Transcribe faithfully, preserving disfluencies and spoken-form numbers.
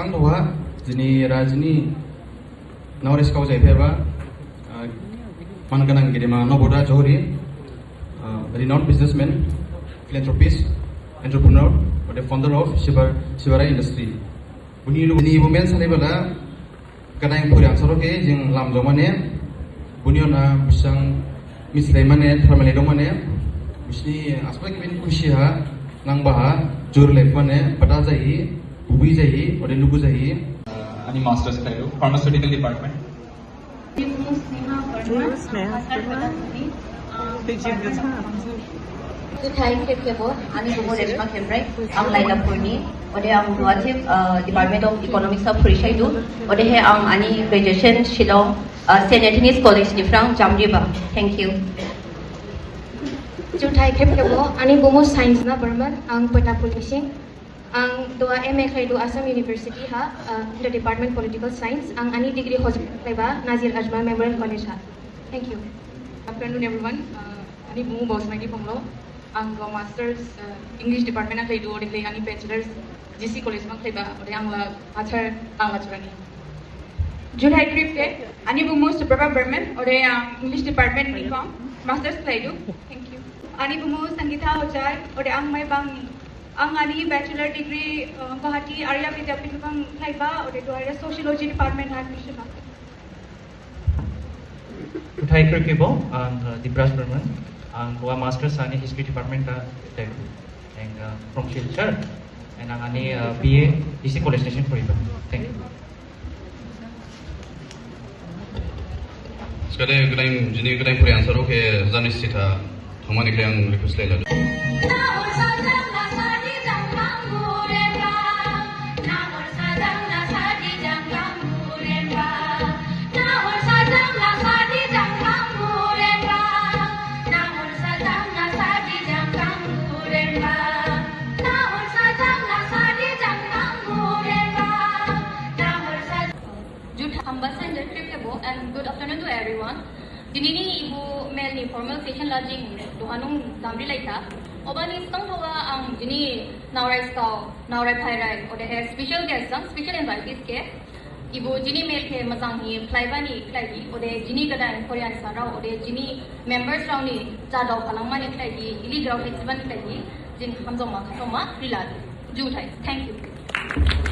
Ang duha jini rajini naoris kau jai phaiba, ah, man gnang gedema Noboda Johori, ah, renowned businessman, philanthropist, entrepreneur, ode founder of Shibar, Shibara Industry. Buni lu-, buni women sani bala, gnang phuri ansarao khe jing lam jomane, buni ona bisang mislai mane, tharmai dong mane, bisni asba gibin khusi ha, nangba ha, jur lek mane, bada jai, bubi jai, ode lugu jai. Ani masters khlaidu, pharmaceutical department. Juthai khrip khebo, ani bumu Reshma Khemprai, ang Lailapurni, ode ang Guwahati, uh, Department of Economics ha phuriphaidu, odehe ang ani graduation Shillong, uh, Saint Anthony's College niphrang jamriba. Thank you. Juthai khrip khebo, ani bumu Sainsna Barman, ang Patapur Mising. Ang duha M A khlaidu Assam University ha, uh, in the Department Political Science. Ang ani degree hojai khlaiba Nazir Ajmal Memorial College ha. Thank you. Afternoon, everyone. Uh, ani bumu Baosmaini Phonglo. Ang duha masters, uh, English department ha khlaidu, ode khlai ani bachelors G C College ha khlaiba, ode ang la Cachar Bangla Churani. Juthai khrip khe, ani bumu Suprabha Barman, ode ang English department ni kong masters khlaidu. Thank you. Ani bumu Sangita Hojai, ode ang Maibang ni. Ang ani bachelor degree, uh, Guwahati Arya Vidyapeeth ha khlaiba, ode duha sociology department ha admission ha. Juthai khrip khebo, ang, uh, Dipraj Barman, ang duha masters ani history department ha khlaidu. And, uh, from Silchar, and ang ani, uh, B A D C College niphrang phuriba. Thank you. Skade gdain, jini gdain phuri ansarao khe jani sitha thangmani khe ang request lailadu. Juthai, hamba sainjer khrip khebo, and good afternoon to everyone. Dinini ibu mel ni formal session la jing duha nung jamri laikha. Obani sgang thoga ang jini naorai skau, naorai phairai, odehe special guest jang, special invitees khe. Ibu jini mel khe majang hi phlaibani khlaihi, ode jini gdain phuriyansarao, ode jini members rao ni jadao phalangmani khlaihi, ili grao hetsibani khlaihi, jing hamjaoma khasaoma riladu. Juthai. Thank you.